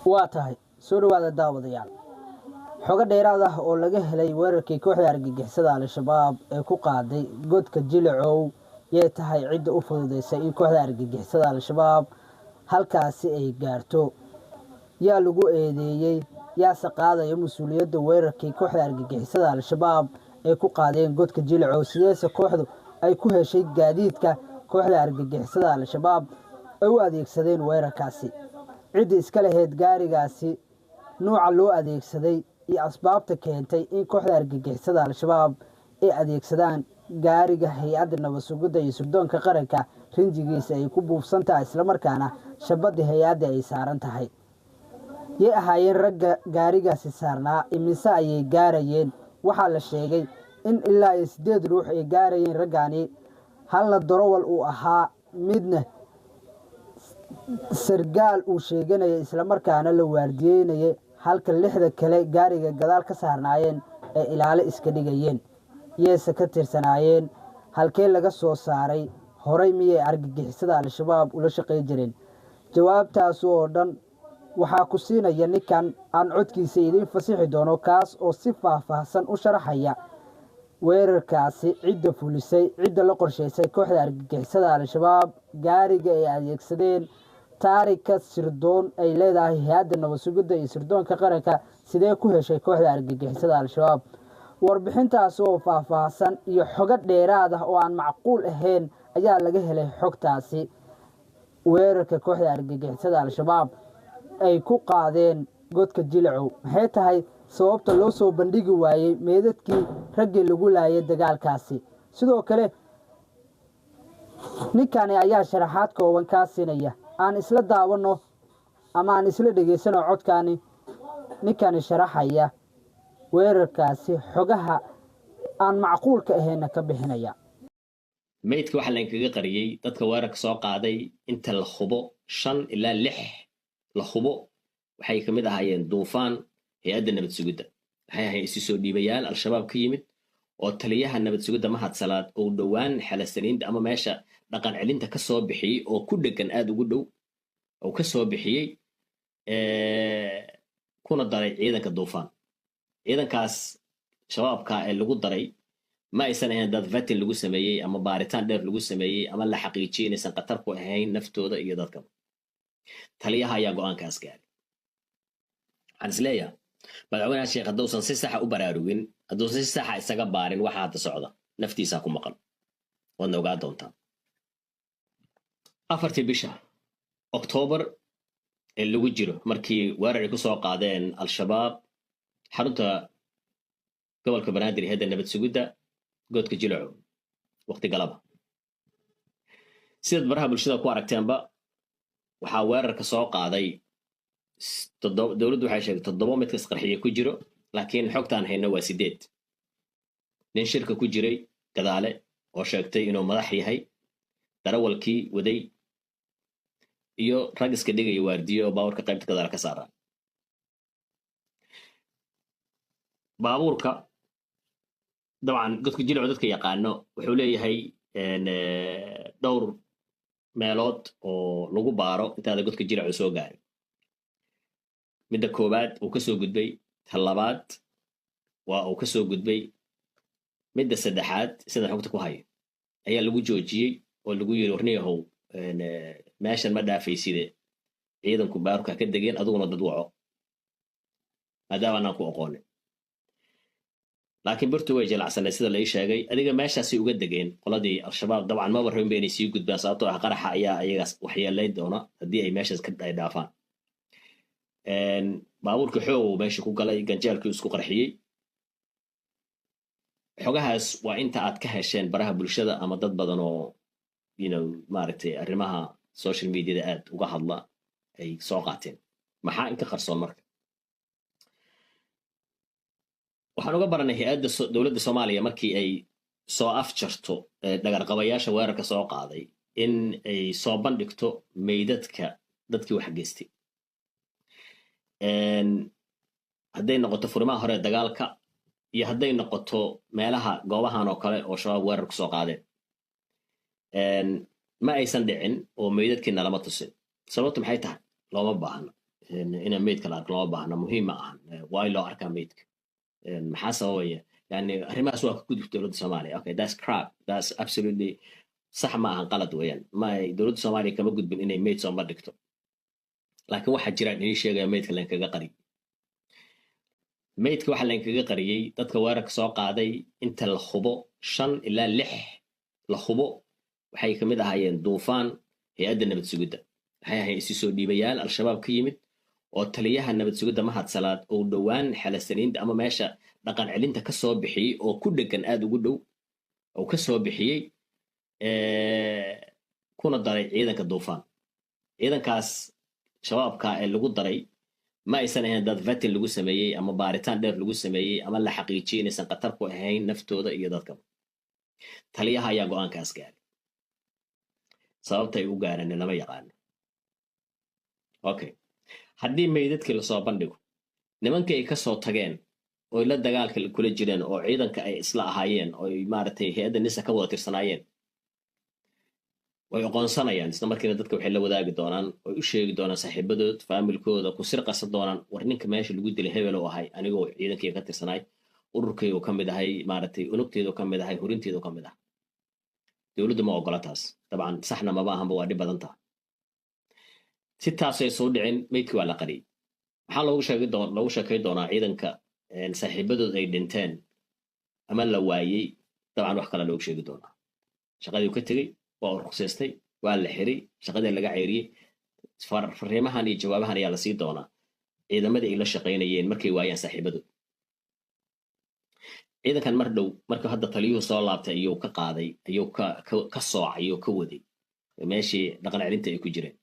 Waa tahay, soo dhawaada daawadayaal. Xogo dheeraad ah oo laga helay weerarkii kooxda argagixisada Al-Shabaab ee ku qaaday godka Jilacow. Yay tahay cidda u fududeysay in kooxda argagixisada Al-Shabaab halkaasi ay gaarto? Yaa lagu eedeeyey? Yaase qaadaya mas-uuliyadda weerarkii kooxda argagixisada Al-Shabaab ay ku qaadeen godka Jilacow? Sideese kooxdu ay ku heshay gaadiidka kooxda argagixisada Al-Shabaab ay u adeegsadeen weerarkaasi? Cidda iska lahayd gaarigaasi, nuuca loo adeegsaday iyo asbaabta keentay in kooxda argagixisada Al-Shabaab ay adeegsadaan gaariga hay-adda nabad sugidda iyo sirdoonka qaranka rinjigiisa ay ku buufsan tahay, islamarkaana shabadda hay-adda ay saaran tahay? Yay ahaayeen ragga gaarigaasi saarnaa? Imise ayay gaarayeen? Waxaa la sheegay in ilaa iyo 8 ruux ay gaarayeen raggaani, halna dorowal uu ahaa, midna sargaal uu sheeganayay islamarkaana la waardiyeynayay, halka 6da kale gaariga gadaal ka saarnaayeen ee ilaalo iska dhigayeen. Yeese ka tirsanaayeen? Halkee laga soo saaray? Horay miyay argagixisada Al-Shabaab ula shaqey jireen? Jawaabtaas oo dhan waxaa ku siinaya ninkan aan codkiisa idiin fasixi doono, kaas oo si faahfaahsan u sharaxaya weerarkaasi, cidda fulisay, cidda la qorshaysay kooxda argagixisada Al-Shabaab, gaariga ay adeegsadeen, taarika sirdoon ay leedahay hay-adda nabad sugidda iyo sirdoonka qaranka, sidee ku heshay kooxda argagixisada Al-Shabaab. Warbixintaas oo faahfaahsan iyo xogo dheeraad ah oo aan macquul ahayn ayaa laga helay xogtaasi weerarka kooxda argagixisada Al-Shabaab ay ku qaadeen godka Jilacow. Maxay tahay sababta loo soo bandhigi waayey meedadkii raggii lagu laayay dagaalkaasi? Sidoo kale ninkani ayaa sharaxaad kooban kaa siinaya. Aan isla daawano ama aan isla dhegaysano codkaani ninkani sharaxaya weerarkaasi, xogaha aan macquulka ahayna ka bixinaya. Meydka waxaa laynkaga qariyey dadka weerarka soo qaaday inta la hubo 5 ilaa 6 la hubo waxay ka mid ahaayeen Duufaan, hay-adda nabad sugidda. Waxay ahaayeen isu soo dhiibayaal Al-Shabaab ka yimid oo taliyaha nabad sugidda Mahad Salaad uu dhowaan xelasaniinta ama meesha dhaqan celinta ka soo bixiyey oo ku dhegan aad ugu dhow uu ka soo bixiyey, kuna daray ciidanka Duufaan. Ciidankaas Shabaabka ee lagu daray ma aysan ahayn dad vetting lagu sameeyey ama baaritaan dheer lagu sameeyey ama la xaqiijiyey inaysan khatar ku ahayn naftooda iyo dadkaba. Taliyaha ayaa go'aankaas gaaray. Waxaan is leeyahay, madaxweynaha Sheekh hadduusan si saxa u baraarugin, hadduusan si saxa isaga baarin waxa hadda socda, naftiisaa ku maqan, waadna ogaa doontaa. 4tii bisha Oktoobar ee lagu jiro, markii weerar ay ku soo qaadeen Al-Shabaab xarunta gobolka Banaadir, hayadda nabad sugidda, goodka Jilaco, waqti galaba, sidaad baraha bulshada ku aragteenba, waxaa weerarka soo qaaday, dowladdu waxay sheegtay 7 midka isqarxiye ku jiro, laakiin xogtaan hayno waa 8 nin shirka ku jiray gadaale oo sheegtay inuu madax yahay, darawalkii waday iyo rag iska dhigaya waardiyo oo baabuurka qaybta gadaale ka saaraa. Baabuurka dabcan godka Jilicu dadka yaqaano wuxuu leeyahay dhowr meelood oo lagu baaro intaada godka Jilicu soo gaarin. Midda koowaad uu ka soo gudbay, ta labaad waa uu ka soo gudbay, midda saddexaad sida xogta ku hayo ayaa lagu joojiyey oo lagu yiri, warniyahow, meeshan ma dhaafayside, ciidanku baaruka ka degeen, adiguna dad waco maadaama anaan ku aqoonin. Laakiin birtu way jilacsaneed sida la ii sheegay. Adiga meeshaasay uga degeen qoladii Al-Shabaab. Dabcan maba rabin ba inay sii gudbaan, sababtoo ah qaraxa ayaa ayagaas waxyeelayn doona haddii ay meeshaas ka ay dhaafaan. Baabuurkii xoog uu meesha ku galay, ganjeelkii isku qarxiyey. Xogahaas waa inta aad ka hesheen baraha bulshada ama dad badan oo maaragtay arrimaha social mediada aad uga hadla ay soo qaateen. Maxaa inka qarsoon? Marka waxaan uga baranay hay-adda dowladda Soomaaliya markii ay soo afjarto dhagarqabayaasha weerarka soo qaaday in ay soo bandhigto meydadka dadkii wax geystay, hadday noqoto furimaha hore dagaalka iyo hadday noqoto meelaha goobahan oo kale oo Shabaab weerar ku soo qaadeen. Ma aysan dhicin oo meydadkiina lama tusin. Sababtu maxay tahay? Looma baahno. Ina meydka la arko lama baahna, muhiim ma ahan. Waay loo arkaa meydka? Maxaa sababaya? Yani arrimahaas waa ka gudub dowladda Soomaaliya. Okay, that's crap, that's absolutely sax ma ahan, qalad weeyaan. Ma dowladda Soomaaliya kama gudbin inay meyd soo bandhigto, laakiin waxaa jiraan inii sheegaya meydka lainkaga qariy. Meydka waxaa lainkaga qariyey dadka weerarka soo qaaday, inta la hubo 5 ilaa 6 la hubo, waxay kamid ahaayeen Duufaan, hay-adda nabad sugidda. Waxay ahaayeen isu soo dhiibayaal Al-Shabaab ka yimid oo taliyaha nabad sugidda Mahad Salaad uu dhowaan xelasaniinta ama meesha dhaqan celinta ka soo bixiyey oo ku dhegan, aada ugu dhow oo ka soo bixiyey, kuna daray ciidanka Duufaan. Ciidankaas Shabaabka ee lagu daray ma aysan ahayn dad vetting lagu sameeyey ama baaritaan dheer lagu sameeyey ama la xaqiijiyey inaysan khatar ku ahayn naftooda iyo dadkaba. Taliyaha ayaa go'aankaas gaaray. Sababta ay u gaareen lama yaqaano. Okay, haddii meydadkii lasoo bandhigo, nimankii ay kasoo tageen oy la dagaalka kula jireen oo ciidanka ay isla ahaayeen oo ay maaragtay hay-adda NISA ka wada tirsanaayeen way oqoonsanayaan. Isla markiina dadka waxay la wadaagi doonaan oy u sheegi doonaan saaxiibadood, faamilkooda, ku sir qasan doonaan: "War, ninka meesha lagu dilay hebel oo ahay, anigoo ciidankayga ka tirsanaay, ururkaygu ka mid ahay, maaragtay unugteedu ka mid ahay, hurinteedu ka mid ah." Dowladdu ma ogola taas dabcan, saxna maba ahanba, waa dhib badan taha. Si taasay soo dhicin, meydkii waa la qariyey. Maxaa loogu sheekay doonaa ciidanka saaxiibadood ay dhinteen ama la waayey? Dabcan wax kale loogu sheegi doonaa: shaqadii ka tegey, waa uu ruqsaystay, waa la xiray, shaqadii laga ceyriyey. Fariimahan iyo jawaabahan ayaa lasii doonaa ciidamadii ay la shaqaynayeen markay waayaan saaxiibadood. Ciidankan mar dhow markuu hadda taliyuhu soo laabtay ayuu ka qaaday, ayuu ka soocay, ayuu ka waday meeshii dhaqan celinta ay ku jireen.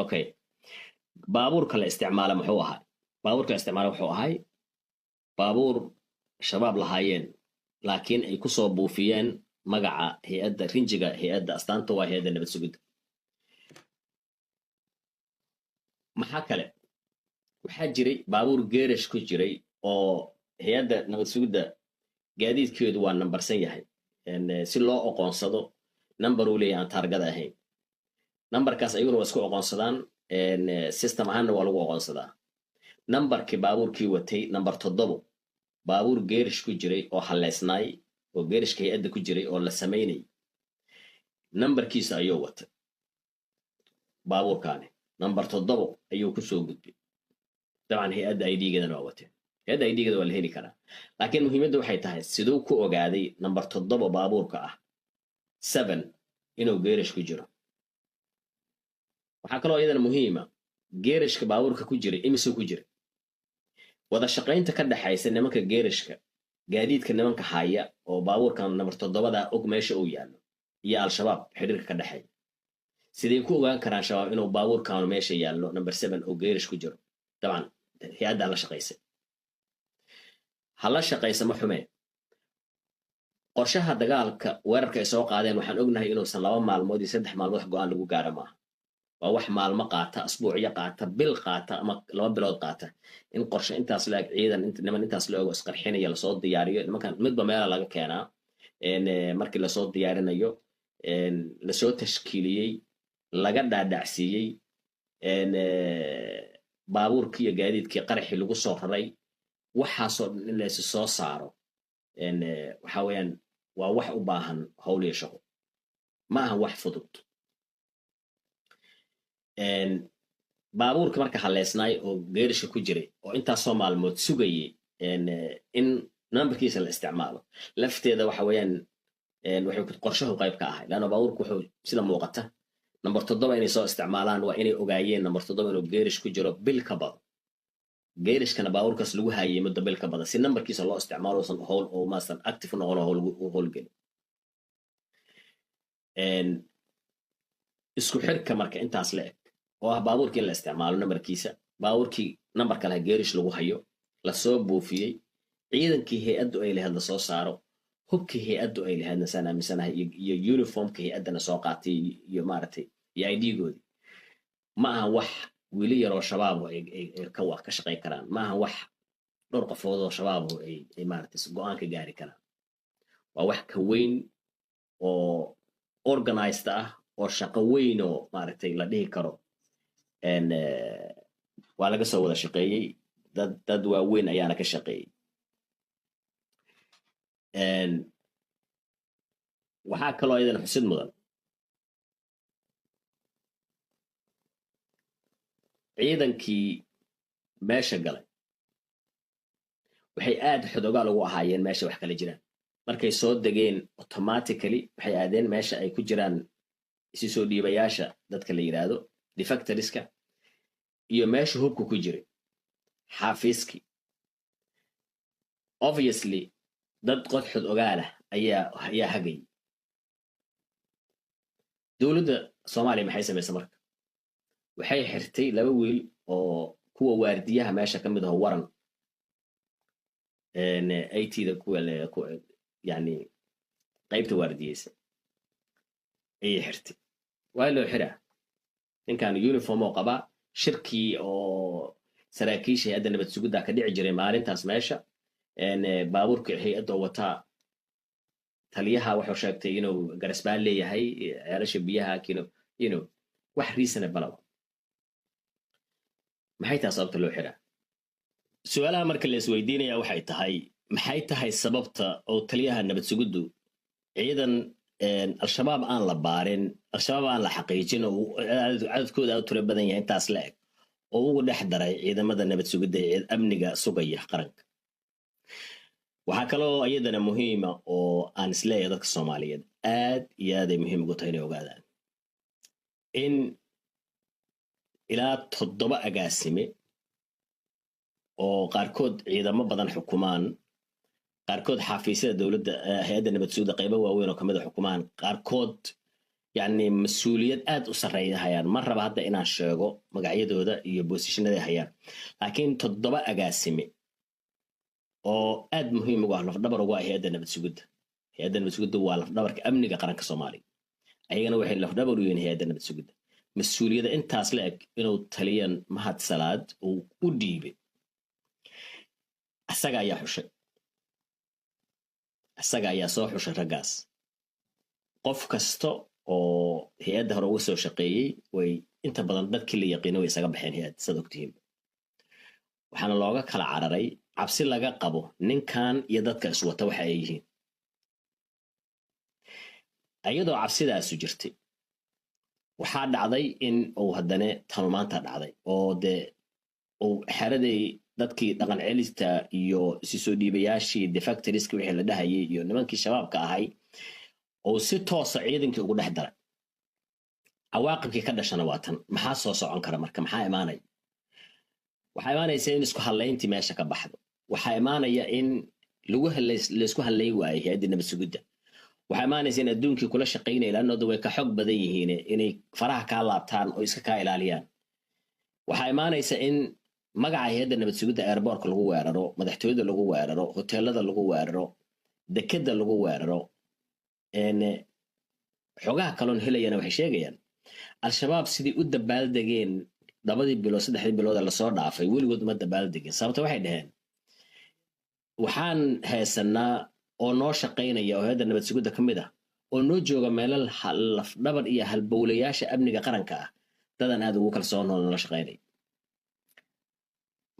Okay, baabuurka la isticmaala muxuu ahaa? Baabuurka la isticmaala wuxuu ahay baabuur Shabaab lahaayeen, laakiin ay kusoo buufiyeen magaca hay-adda, rinjiga hay-adda, astaanta waa hay-adda nabad sugidda. Maxaa kale? Waxaa jiray baabuur geerash ku jiray oo hay-adda nabad sugidda gaadiidkeedu waa nambarsan yahay si loo oqoonsado. Number uu leeyahay aan taargada ahayn, nambarkaas ayaguna waa isku oqoonsadaan, system ahaanna waa lagu oqoonsadaa. Nambarkii baabuurkii watay, number 7, baabuur geerish ku jiray oo halleysnaay oo geerishka hay-adda ku jiray oo la samaynayay, nambarkiisa ayuu watay. Baabuurkaani number 7 ayuu kusoo gudbay. Dabcan hay-adda ID-geedana waa wateen, hay-adda ID-geeda waa la heli karaa, laakiin muhiimadda waxay tahay siduu ku ogaaday number 7 baabuurka ah, 7, inuu geerish ku jiro? Waxaa kaloo iyadana muhiima geerishka baabuurka ku jiray imisuu ku jira, wada shaqaynta ka dhexaysa nimanka geerishka gaadiidka nimanka haya oo baabuurkan number 7-da og meesha uu yaallo iyo Al-Shabaab xiriirka ka dhexeeya. Sidee ku ogaan karaan Shabaab inuu baabuurkaanu meesha yaallo, number 7, oo geerish ku jiro? Dabcan hay-addaa la shaqaysay. Ha la shaqaysa ma xumee. Qorshaha dagaalka, weerarka ay soo qaadeen, waxaan ognahay inuusan 2 maalmood iyo 3 maalmood wax go'aan lagu gaara maaha. Waa wax maalmo qaata, asbuucyo qaata, bil qaata ama 2 bilood qaata in qorshe intaas laeg, ciidan niman intaas la ogo isqarxinaya lasoo diyaariyo. Nimankan midba meela laga keenaa. Markii lasoo diyaarinayo, lasoo tashkiiliyey, laga dhaadhacsiiyey, baabuurkii iyo gaadiidkii qaraxii lagu soo raray, waxaasoo dhan in laysu soo saaro, waxa weeyaan waa wax u baahan howl iyo shaqo, ma aha wax fudud. Baabuurka marka halleysnaay oo geerishka ku jiray oo intaasoo maalmood sugayay in nambarkiisa la isticmaalo lafteeda, waxa weeyaan waxay qorshahu qayb ka ahay, leanna baabuurku wuxuu sida muuqata number 7 inay soo isticmaalaan waa inay ogaayeen number 7 inuu geerish ku jiro bil ka badan, geerishkana baabuurkaas lagu haayay muddo bil ka badan si nambarkiisa loo isticmaalo usan howl oo maasan active u noqon oo howl u howlgelin. Isku xirka marka intaas la eg oo ah baabuurkii in la isticmaalo nambarkiisa, baabuurkii nambarka laha geerish lagu hayo, lasoo buufiyey, ciidankii hay-addu ay lahayd lasoo saaro, hubkii hay-addu ay lahaydna saan aaminsanahay iyo uniformka hay-addana soo qaatay iyo maaragtay iyo ID-goodii, ma aha wax wiili yaroo Shabaab oo ay ka shaqayn karaan, ma aha wax dhowr qofood oo Shabaab oo ay maaragtay go'aan ka gaari karaan. Waa wax ka weyn oo organized ah oo shaqo weyn oo maaragtay la dhihi karo. Waa laga soo wada shaqeeyey, dad waaweyn ayaana ka shaqeeyey. Waxaa kaloo iyadana xusid mudan ciidankii meesha galay waxay aad xodogaal ugu ahaayeen meesha wax kala jiraan. Markay soo degeen, automatically waxay aadeen meesha ay ku jiraan isi soo dhiibayaasha, dadka la yidhaahdo defectorska, iyo meesha hubka ku jiray, xaafiiskii. Obviously dad qodxod ogaalah ayaa hagayay. Dowladda Soomaaliya maxay samaysa marka? Waxay xirtay laba wiil oo kuwa waardiyaha meesha ka mid aho, Waran IT-da, kuwa yani qaybta waardiyeysa ayay xirtay. Waa loo xiraa ninkan uniform oo qabaa. Shirkii oo saraakiisha hay-adda nabad sugidda ka dhici jiray maalintaas meesha, baabuurka hay-adda oo wataa, taliyaha wuxuu sheegtay inuu Garasbaan leeyahay, ceelasha biyaha kino wax reasonable. Maxay tahay sababta loo xiraa? Su-aalaha marka la isweydiinaya waxay tahay, maxay tahay sababta oo taliyaha nabad sugiddu ciidan Al-Shabaab aan la baarin, Al-Shabaab aan la xaqiijin, oo cadadkooda aad u tiro badan yahay intaas la eg, oo ugu dhex daray ciidamada nabad sugidda ee amniga sugaya qaranka? Waxaa kaloo iyadana muhiima oo aan isleeyahay dadka Soomaaliyeed aad iyo aad ay muhiim ugu tahay inay ogaadaan in ilaa 7 agaasime oo qaarkood ciidamo badan xukumaan, qaarkood xafiisyada dowladda, hay-adda nabad sugidda qaybo waaweyn oo kamid a xukumaan, qaarkood yacni mas-uuliyad aad u sarreeya hayaan. Ma raba hadda inaan sheego magacyadooda iyo bosishinada hayaan, laakiin 7 agaasime oo aad muhiim ugu ah, lafdhabar ugu ah hay-adda nabad sugidda. Hay-adda nabad sugidda waa lafdhabarka amniga qaranka Soomaaliya, ayagana waxay lafdhabar u yihiin hay-adda nabad sugidda. Mas-uuliyadda intaas la eg inuu taliyan Mahad Salaad uu u dhiibay, asaga ayaa xushay, asaga ayaa soo xushay raggaas. Qof kasta oo hay-adda hore uga soo shaqeeyey, way inta badan dadkii la yaqiino way isaga baxeen hay-adda, saad ogtihiin. Waxaana looga kala cararay cabsi laga qabo ninkan iyo dadka iswata waxa ay yihiin. Iyadoo cabsidaasu jirtay, waxaa dhacday in uu haddana tanu maanta dhacday oo dee uu xeraday dadkii dhaqan celista iyo isi soo dhiibayaashii, defectorska wixii la dhahayay, iyo nimankii Shabaabka ahay oo si toosa ciidankii ugu dhex daray. Cawaaqibkii ka dhashana waa tan. Maxaa soo socon kara marka? Maxaa imaanaya? Waxaa imaanaysa in isku hadlayntii meesha ka baxdo. Waxaa imaanaya in lagu laysku hadlayn waayay hay-addii nabad sugidda. Waxaa imaanaysa in adduunkii kula shaqaynaya, laannooda way ka xog badan yihiin, inay faraha kaa laabtaan oo iska kaa ilaaliyaan. Waxaa imaanaysa in magaca hay-adda nabad sugidda airportka lagu weeraro, madaxtooyada lagu weeraro, hoteelada lagu weeraro, dekeda lagu weeraro. Xogaha kaloon helayana waxay sheegayaan Al-Shabaab sidii u dabaaldegeen 2dii bilood, 3dii bilood ee lasoo dhaafay weligood uma dabaaldegin. Sababta waxay dhaheen, waxaan haysanaa oo noo shaqaynaya oo hay-adda nabad sugidda ka mid ah oo noo jooga meelal lafdhabar iyo halbowlayaasha amniga qaranka ah, dadan aad ugu kalsoon oo nala shaqaynaya.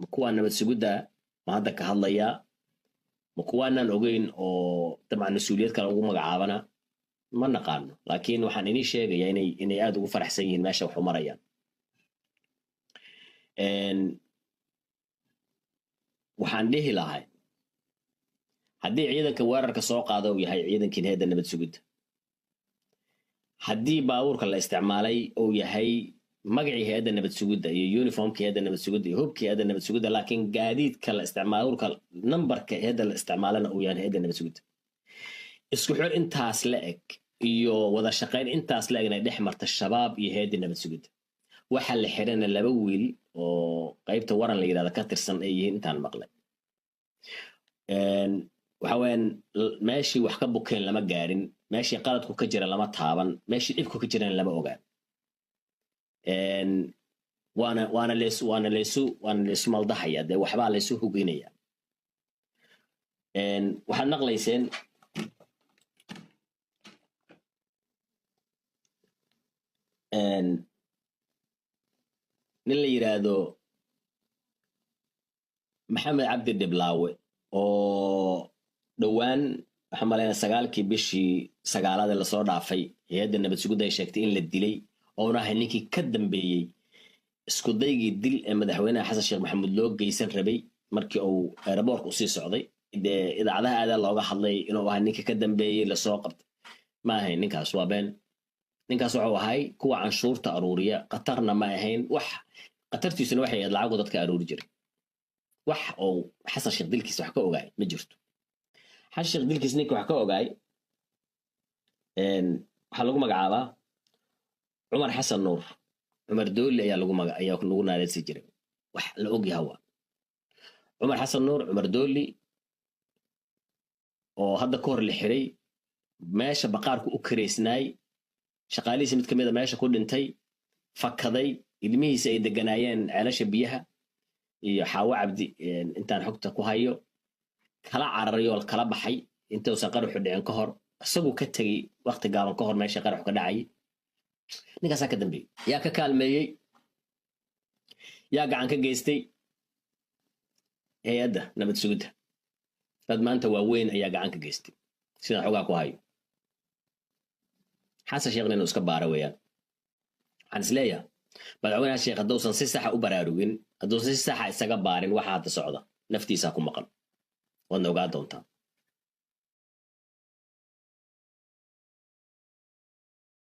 Ma kuwaa nabad sugidda ma hadda ka hadlayaa? Ma kuwaanaan ogeyn oo dabcan mas-uuliyad kale ugu magacaabana? Ma naqaano, laakiin waxaan inii sheegayaa inay aad ugu faraxsan yihiin meesha wax u marayaan. Waxaan dhihi lahay, haddii ciidanka weerarka soo qaada uu yahay ciidankii hay-adda nabad sugidda, haddii baabuurka la isticmaalay uu yahay magacii hay-adda nabad sugidda iyo uniformka hay-adda nabad sugidda iyo hubkii hay-adda nabad sugidda, laakiin gaadiidka la isticmaalo, baabuurka nambarka hay-adda la isticmaalana uu yahay hay-adda nabad sugidda, isku xir intaas la eg iyo wada shaqayn intaas la eg inay dhex marta Shabaab iyo hay-adda nabad sugidda, waxa la xirana laba wiil oo qaybta Waran la yidhahda ka tirsan ay yihiin intaan maqlay, waxa weeyaan meeshii wax ka bukeen lama gaarin, meeshii qaladku ka jira lama taaban, meeshii dhibku ka jirana lama ogaan. Waana laysu maldahaya, dee waxbaa laysu huginaya. Waxaad maqlayseen nin la yidhaahdo Maxamed Cabdi Dhiblaawe oo dhowaan, waxaan malaynaa 9-kii bishii 9aad ee lasoo dhaafay, hay-adda nabad sugidda ay sheegtay in la dilay, oona ahay ninkii ka dambeeyey iskudaygii dil ee madaxweynaha Xasan Sheekh Maxamuud loo geysan rabay markii uu airportka usii socday. Dee idaacadaha aadaa looga hadlay inuu ahaa ninkii ka dambeeyey, lasoo qabtay. Ma ahayn ninkaas, waa been. Ninkaas wuxuu ahay kuwa canshuurta aruuriya, khatarna ma ahayn. Wax khatartiisuna waxay ahayd lacagu dadka aruuri jiray. Wax oo Xasan Sheekh dilkiisa wax ka ogaay ma jirto. Xasan Sheekh dilkiisa ninka wax ka ogaay waxaa lagu magacaabaa Cumar Xasan Nuur, Cumar Dooli ayaa lagu maga ayaa lagu naadeysi jiray. Wax la og yaha waa Cumar Xasan Nuur, Cumar Dooli, oo hadda ka hor la xiray, meesha baqaarku u karaysnaay shaqaalihiisa mid kamid a meesha ku dhintay, fakaday, ilmihiisa ay deganaayeen Ceelasha Biyaha iyo Xaawo Cabdi, intaan xogta ku hayo, kala cararay oo kala baxay intuusan qaraxu dhicin ka hor, isagu ka tegey waqti gaaban ka hor meesha qaraxu ka dhacayay. Ninkaasaa ka dambeeyey. Yaa ka kaalmeeyey? Yaa gacan ka geystay? Hay-adda nabad sugidda, dad maanta waaweyn ayaa gacan ka geystay sidaan xogaa ku hayo. Xasan Sheekhna inuu iska baara weeyaan. Waxaan isleeyahay madaxweynaha Sheekh hadduusan si saxa u baraarugin, hadduusan si saxa isaga baarin waxa hadda socda, naftiisaa ku maqan, waadna ogaa doontaa.